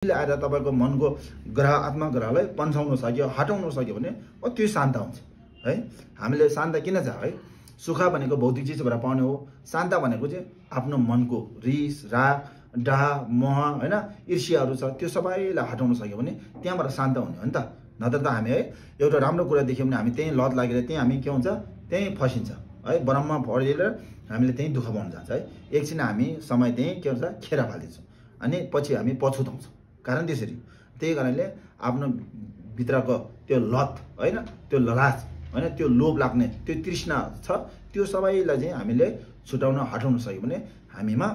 आएर तपाईको मनको ग्रह आत्मा ग्रहलाई पन्छाउन सक्यो हटाउन सक्यो भने त्यो शान्त हुन्छ है। हामीले शान्त किन छ है? सुख भनेको भौतिक चिज भएर पाउने हो। शान्त भनेको चाहिँ आफ्नो मनको रिस राग डाह मोह हैन ईर्ष्याहरू छ त्यो सबैलाई हटाउन सक्यो भने त्यहाँबाट शान्त हुने हो नि त। नत्र त हामी है एउटा राम्रो कुरा देख्यौँ भने हामी त्यही लत लागेर त्यही हामी के हुन्छ त्यही फसिन्छ है। ब्रह्म पढेर हामीले त्यही दुःख पाउन जान्छ है। एकछिन हामी समय त्यही के हुन्छ खेर फालिदिन्छौँ अनि पछि हामी पछुताउँछौँ। कारण त्यसरी त्यही कारणले आफ्नो भित्रको त्यो लत हैन त्यो लालच हैन त्यो लोभ लाग्ने त्यो तृष्णा छ त्यो सबैलाई चाहिँ हामीले छुटाउन हटाउन सक्यो भने हामीमा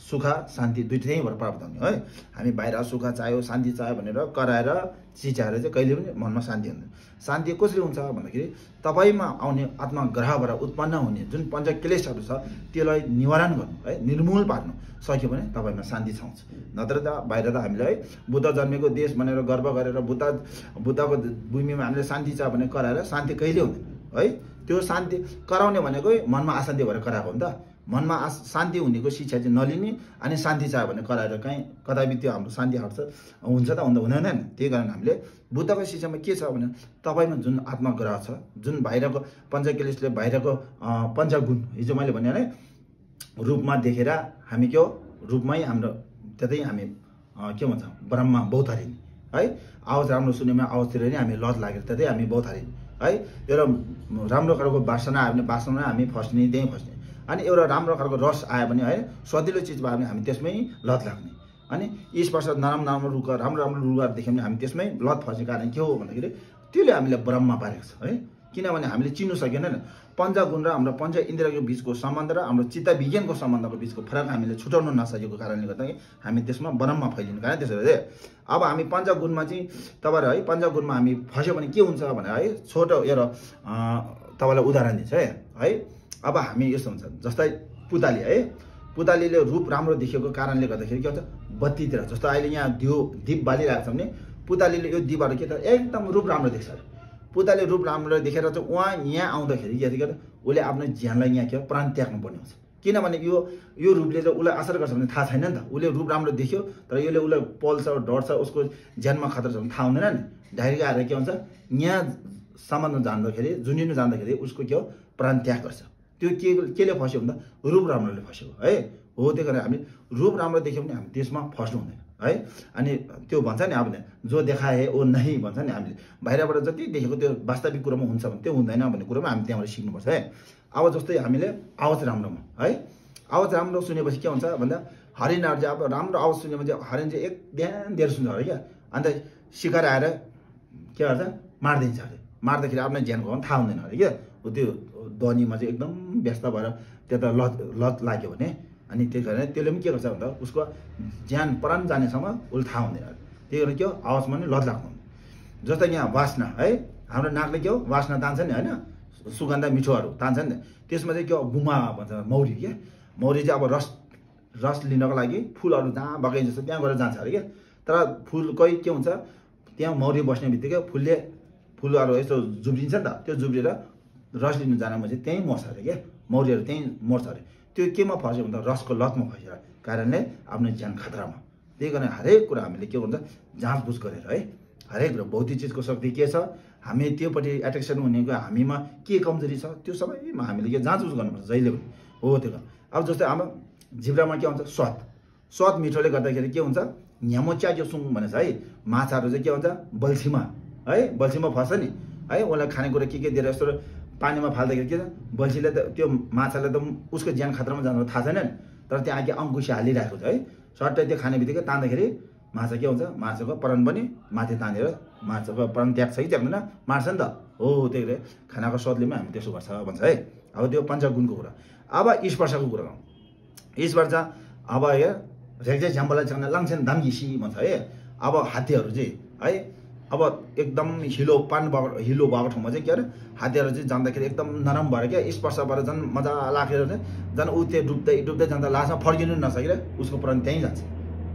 सुख शान्ति दुईटैबाट प्राप्त हुने है। हामी बाहिर सुख चाह्यो शान्ति चाह्यो भनेर कराएर चिचाएर चाहिँ कहिले पनि मनमा शान्ति हुँदैन। शान्ति कसरी हुन्छ भन्दाखेरि तपाईमा आउने आत्मा ग्रहबाट उत्पन्न हुने जुन पञ्च क्लेशहरू छ त्यसलाई निवारण गर्नु है निर्मूल पार्नु सक्यो भने तपाईमा शान्ति छाउँछ। नत्र त बाहिर त हामीले है बुद्ध जन्मेको देश भनेर गर्व गरेर बुद्धको भूमिमा हामीले शान्ति छ भने कराएर शान्ति कहिले हुँदैन है। त्यो शान्ति कराउने भनेको मनमा अशान्ति भएर कराएको हो नि त। मनमा शान्ति हुनेको शिक्षा चाहिँ नलिने अनि शान्ति चाह्यो भने कराएर कहीँ कदापि त्यो हाम्रो शान्ति हट्छ हुन्छ त हुँदैन नि। त्यही कारण हामीले बुद्धको शिक्षामा के छ भने तपाईमा जुन आत्मग्रह छ जुन बाहिरको पञ्चक्लेशले बाहिरको पञ्चगुण हिजो मैले भने है रूपमा देखेर हामी के हो रूपमै हाम्रो त्यतै हामी के भन्छ ब्रह्म बौथारिने है। आवाज राम्रो सुनेमा आवाजतिर नै हामी लत लागेर त्यतै हामी बौथारिने है। एउटा राम्रो खालको वासना आयो भने वासना हामी फस्ने त्यहीँ फस्ने अनि एउटा राम्रो खालको रस आयो भने है सजिलो चिज भयो भने हामी त्यसमै लत लाग्ने अनि स्पर्श नराम्रो रुख राम्रो रुखहरू देख्यौँ भने हामी त्यसमै लत फस्ने कारण के हो भन्दाखेरि त्यसले हामीलाई ब्रह्म पारेको छ है। किनभने हामीले चिन्नु सकेन नि पञ्चगुण र हाम्रो पञ्च इन्द्रियको बिचको सम्बन्ध र हाम्रो चित्त विज्ञानको सम्बन्धको बिचको फरक हामीले छुटाउन नसकेको कारणले गर्दा हामी त्यसमा ब्रह्म फैलिनु कारण त्यसरी अब हामी पञ्चगुणमा चाहिँ तपाईँहरू है पञ्चगुणमा हामी फस्यो भने के हुन्छ भनेर है छोटो एउटा तपाईँलाई उदाहरण दिन्छ है। अब हामी यस्तो हुन्छ जस्तै पुताली है पुतालीले रूप राम्रो देखेको कारणले गर्दाखेरि के हुन्छ बत्तीतिर जस्तो अहिले यहाँ दीप बालिरहेको छ भने पुतालीले यो दीपहरू के त एकदम रूप राम्रो देख्छ। पुताले रूप राम्रो देखेर चाहिँ उहाँ यहाँ आउँदाखेरि के गर्छ उसले आफ्नो ज्यानलाई यहाँ के प्राण त्याग्नु पर्ने हुन्छ। किनभने यो रूपले चाहिँ उसलाई असर गर्छ भने थाहा छैन नि त। उसले रूप राम्रो देख्यो तर यसले उसलाई पल्छ डढ्छ उसको ज्यानमा खतरा छ भने थाहा हुँदैन नि। डाइरेक्ट आएर के हुन्छ यहाँ सम्बन्ध जान्दाखेरि जुनिनु जान्दाखेरि उसको के हो प्राण त्याग गर्छ। त्यो केले फस्यो भन्दा रूप राम्रोले फस्यो है। हो त्यही कारण हामी रूप राम्रो देख्यौँ भने हामी त्यसमा फस्नु हुँदैन है। अनि त्यो भन्छ नि अब जो देखाए ओ नहीं भन्छ नि हामीले बाहिरबाट जति देखेको त्यो वास्तविक कुरामा हुन्छ भने त्यो हुँदैन भन्ने कुरोमा हामी त्यहाँबाट सिक्नुपर्छ है। अब जस्तै हामीले आवाज राम्रोमा है आवाज राम्रो सुनेपछि के हुन्छ भन्दा हरिणहरू चाहिँ अब राम्रो आवाज सुनेपछि हरिण चाहिँ एक ध्यान दिएर सुन्छ अरे क्या। अन्त सिकार आएर के गर्छ मारिदिन्छ अरे। मार्दाखेरि आफ्नो ज्यान गयो भने थाहा हुँदैन अरे क्या। त्यो ध्वनिमा चाहिँ एकदम व्यस्त भएर त्यता लत लाग्यो भने अनि त्यही कारण त्यसले पनि के गर्छ भन्दा उसको ज्यान प्राण जानेसम्म उसले थाहा हुँदैन। त्यही कारण के हो आवाजमा नि लत लाग्नु। जस्तै यहाँ वासना है हाम्रो नाकले के हो वासना तान्छ नि होइन सुगन्ध मिठोहरू तान्छ नि त्यसमा चाहिँ के हो गुमा भन्छ मौरी क्या। मौरी चाहिँ अब रस लिनको लागि फुलहरू जहाँ बगैँचा जस्तो त्यहाँ गएर जान्छ अरे क्या। तर फुलकै के हुन्छ त्यहाँ मौरी बस्ने बित्तिकै फुलहरू यस्तो जुब्रिन्छ नि त त्यो जुब्रेर रस लिनु जानमा चाहिँ त्यहीँ मर्छ अरे क्या। मौरीहरू त्यहीँ मर्छ अरे। त्यो केमा फस्यो भन्दा रसको लतमा फस्यो कारणले आफ्नो ज्यान खतरामा। त्यही कारण हरेक कुरा हामीले के भन्छ जाँचबुझ गरेर है हरेक कुरा भौतिक चिजको शक्ति के छ हामी त्योपट्टि एट्र्याक्सन हुनेको हामीमा के कमजोरी छ त्यो सबैमा हामीले के जाँचबुझ गर्नुपर्छ जहिले पनि हो त्यो कारण। अब जस्तै हाम्रो जिब्रामा के हुन्छ स्वाद मिठोले गर्दाखेरि के हुन्छ न्यामो च्याग्यो सुङ भनेछ है। माछाहरू चाहिँ के हुन्छ बल्छीमा फस्छ नि है उसलाई खानेकुरा के दिएर यस्तो पानीमा फाल्दाखेरि के छ बल्छीले त त्यो माछाले त उसको ज्यान खतरामा जानु थाहा छैन नि। तर त्यहाँ आगे अङ्कुशी हालिरहेको छ है सट्टै त्यो खाने बित्तिकै तान्दाखेरि माछा के हुन्छ माछाको प्राण पनि माथि तानेर माछाको प्राण त्याग्छ कि त्याग्दैन मार्छ नि त हो। त्यही भएर खानाको स्वादले पनि हामी त्यसो गर्छ भन्छ है। अब त्यो पञ्चगुणको कुरा। अब स्पर्शको कुरा गर्छौँ। स्पर्श अब यहाँ रेग्जे झ्याम्बला चाहिँ लाङसेन दामगिसी भन्छ है। अब हात्तीहरू चाहिँ है अब एकदम हिलो भएको ठाउँमा चाहिँ के अरे हात्तीहरू चाहिँ जाँदाखेरि एकदम नरम भएर क्या स्पर्शबाट झन् मजा लागेर झन् ऊ त्यो डुब्दै जाँदा लास्टमा फर्किनु नसकेर उसको प्राण त्यहीँ जान्छ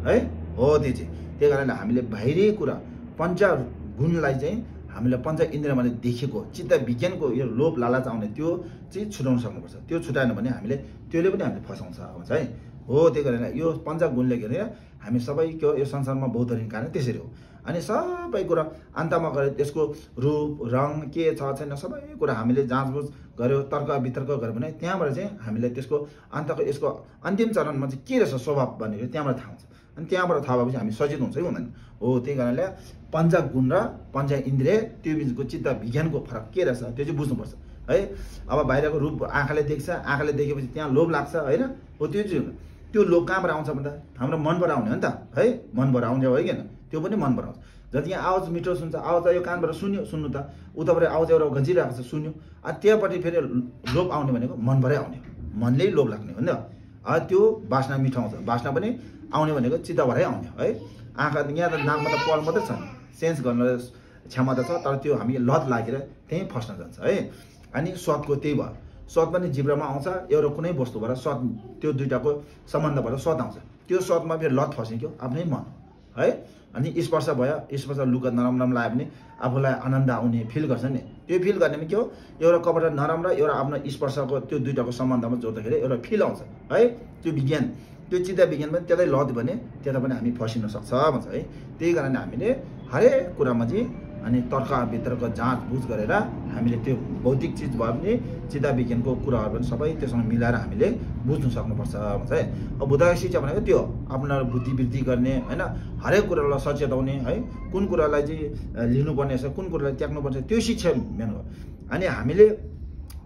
है। हो त्यो चाहिँ त्यही कारणले हामीले बाहिरी कुरा पञ्चगुणलाई चाहिँ हामीले पञ्च इन्द्रियमा देखेको चित्त विज्ञानको यो लोभ लालच आउने त्यो चाहिँ छुटाउन सक्नुपर्छ। त्यो छुटाएन भने हामीले त्यसले पनि हामीले फसाउँछ भन्छ है। हो त्यही कारण यो पञ्चगुणले के अरे हामी सबै के हो यो संसारमा बौद्ध धर्मको कारण त्यसरी हो अनि सबै कुरा अन्तमा गएर त्यसको रूप रङ के छ छैन सबै कुरा हामीले जाँचबुझ गर्यो तर्क वितर्क गर्यो भने त्यहाँबाट चाहिँ हामीले त्यसको अन्तको यसको अन्तिम चरणमा चाहिँ के रहेछ स्वभाव भनेको त्यहाँबाट थाहा हुन्छ अनि त्यहाँबाट थाहा भएपछि हामी सचेत हुन्छ कि हुँदैन हो त्यही कारणले पञ्चगुण र पञ्च इन्द्रिय त्यो बिचको चित्त विज्ञानको फरक के रहेछ त्यो चाहिँ बुझ्नुपर्छ है अब बाहिरको रूप आँखाले देख्छ आँखाले देखेपछि त्यहाँ लोभ लाग्छ होइन हो त्यो लोभ कहाँबाट आउँछ भन्दा हाम्रो मनबाट आउने हो नि त है मनबाट आउने हो कि त्यो पनि मनबाट आउँछ जति यहाँ आवाज मिठो सुन्छ आवाज यो कानबाट सुन्नु त उताबाट आवाज एउटा गन्जिरहेको छ सुन्यो अनि त्यहाँपट्टि फेरि लोभ आउने भनेको मनबाटै आउने मनले लोभ लाग्ने हो नि त त्यो बास्ना मिठो आउँछ बास्ना पनि आउने भनेको चित्तबाटै आउने है आँखा यहाँ त नाकमा त पल मात्रै छ सेन्स गर्न क्षमता छ तर त्यो हामी लत लागेर त्यहीँ फस्न जान्छ है अनि स्वादको त्यही भयो स्वाद पनि जिब्रामा आउँछ एउटा कुनै वस्तुबाट स्वाद त्यो दुइटाको सम्बन्धबाट स्वाद आउँछ त्यो स्वादमा फेरि लत फस्यो आफ्नै मन है अनि स्पर्श भयो स्पर्श लुगा नरम नरम लाग्यो भने आफूलाई आनन्द आउने फिल गर्छ नि त्यो फिल गर्नेमा के हो एउटा कपडा नरम र एउटा आफ्नो स्पर्शको त्यो दुइटाको सम्बन्धमा जोड्दाखेरि एउटा फिल आउँछ है त्यो विज्ञान त्यो चित्त विज्ञान पनि त्यतै लत भने त्यता पनि हामी फसिन सक्छ भन्छ है त्यही कारणले हामीले हरेक कुरामा चाहिँ अनि तर्क वितर्क जाँचबुझ गरेर हामीले त्यो भौतिक चिज भए पनि चित्त विज्ञानको कुराहरू पनि सबै त्योसँग मिलाएर हामीले बुझ्नु सक्नुपर्छ भन्छ है अब बुद्धको शिक्षा भनेको त्यो आफ्नो बुद्धि वृद्धि गर्ने होइन हरेक कुरालाई सचेताउने है कुन कुरालाई चाहिँ लिनुपर्ने छ कुन कुरालाई त्याग्नुपर्छ त्यो शिक्षा मेन हो अनि हामीले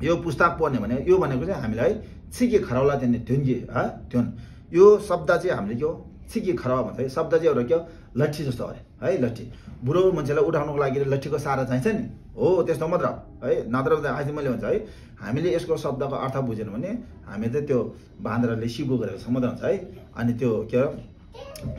यो पुस्तक पढ्ने भने यो भनेको चाहिँ हामीलाई छिके खराउला दिने ध्योन यो शब्द चाहिँ हामीले के हो छिके खराउ भन्छ है शब्द चाहिँ एउटा के हो लट्ठी जस्तो अरे है लट्ठी बुढो मान्छेलाई उठाउनुको लागि लट्ठीको सहारा चाहिन्छ नि हो त्यस्तो मात्र है नत्र आज मैले भन्छ है हामीले यसको शब्दको अर्थ बुझेन भने हामी चाहिँ त्यो बाँदरले सिगो गरेको समुद्र हुन्छ है अनि त्यो के हो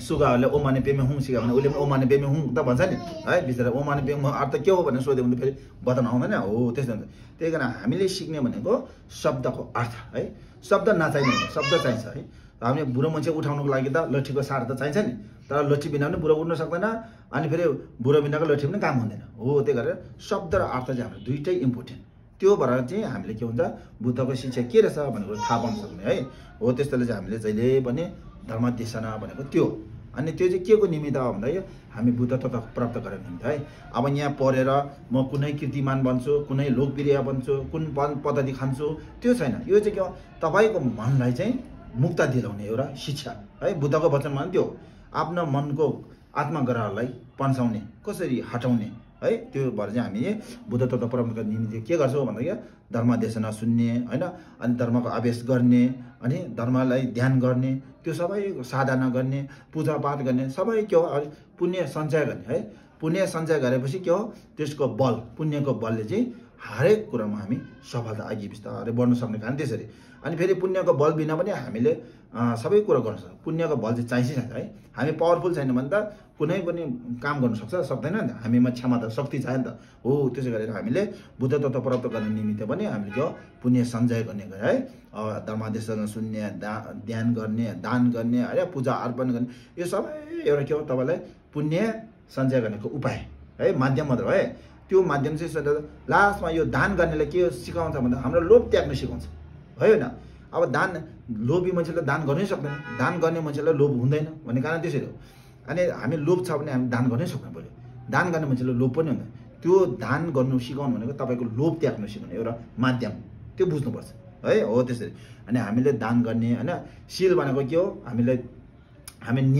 सुगाहरूले ओमाने पेमे हुँ सिका भने उसले पनि ओमाने पेमे हुँ त भन्छ नि है बिचरा ओमाने पेमे अर्थ के हो भनेर सोध्यो भने फेरि बताउन आउँदैन हो त्यस्तो हुन्छ त्यही कारण हामीले सिक्ने भनेको शब्दको अर्थ है शब्द नचाहिने शब्द चाहिन्छ है हामीले बुढो मान्छे उठाउनुको लागि त लट्ठीको सहारा त चाहिन्छ नि तर लट्ठी बिना पनि बुढो उठ्न सक्दैन अनि फेरि बुढो बिनाको लट्ठी पनि काम हुँदैन हो त्यही गरेर शब्द र अर्थ चाहिँ हाम्रो दुइटै इम्पोर्टेन्ट त्यो भएर चाहिँ हामीले के हुन्छ बुद्धको शिक्षा के रहेछ भनेको थाहा पाउन सक्ने है हो त्यस्तोले चाहिँ हामीले जहिले पनि धर्म देशना भनेको त्यो अनि त्यो चाहिँ के को निमित्त हो भन्दा हामी बुद्ध तत्त्व प्राप्त गर्ने निमित्त है अब यहाँ पढेर म कुनै कीर्तिमान बन्छु कुनै लोकप्रिय बन्छु कुन पद्धति खान्छु त्यो छैन यो चाहिँ के हो तपाईँको मनलाई चाहिँ मुक्त दिलाउने एउटा शिक्षा है बुद्धको वचनमा त्यो आफ्नो मनको आत्मग्रहलाई पन्साउने कसरी हटाउने है त्यो भएर चाहिँ हामी बुद्ध तत्त्व प्राप्त गर्ने निमित्त के गर्छौँ भन्दा धर्म देशना सुन्ने होइन अनि धर्मको आवेश गर्ने अनि धर्मलाई ध्यान गर्ने त्यो सबै साधना गर्ने पूजापाठ गर्ने सबै के हो पुण्य सञ्चय गर्ने है पुण्य सञ्चय गरेपछि के हो त्यसको बल पुण्यको बलले चाहिँ हरेक कुरामा हामी सफलता अघि बिस्तारै बढ्न सक्ने कारण त्यसरी अनि फेरि पुण्यको बल बिना पनि हामीले सबै कुरा गर्न सक्छ पुण्यको बल चाहिँ चाहिन्छ है हामी पावरफुल छैन भने त कुनै पनि काम गर्न सक्दैन नि त हामीमा क्षमता शक्ति चाहियो नि त हो त्यसै गरेर हामीले बुद्ध तत्त्व प्राप्त गर्ने निमित्त पनि हामीले के हो पुण्य सञ्चय गर्ने गरे है धर्मादेशना सुन्ने ध्यान गर्ने दान गर्ने है पूजा अर्पण गर्ने यो सबै एउटा के हो तपाईँलाई पुण्य सञ्चय गर्नेको उपाय है माध्यम मात्र है त्यो माध्यम चाहिँ लास्टमा यो दान गर्नेलाई के सिकाउँछ भन्दा हाम्रो लोभ त्याग्न सिकाउँछ है होइन अब दान लोभी मान्छेलाई दान गर्नै सक्दैन दान गर्ने मान्छेलाई लोभ हुँदैन भन्ने कारण त्यसरी हो अनि हामी लोभ छ भने हामी दान गर्नै सक्दैन पऱ्यो दान गर्ने मान्छेलाई लोभ पनि हुँदैन त्यो दान गर्नु सिकाउनु भनेको तपाईँको लोभ त्याग्नु सिकाउने एउटा माध्यम त्यो बुझ्नुपर्छ है हो त्यसरी अनि हामीले दान गर्ने होइन शील भनेको के हो हामी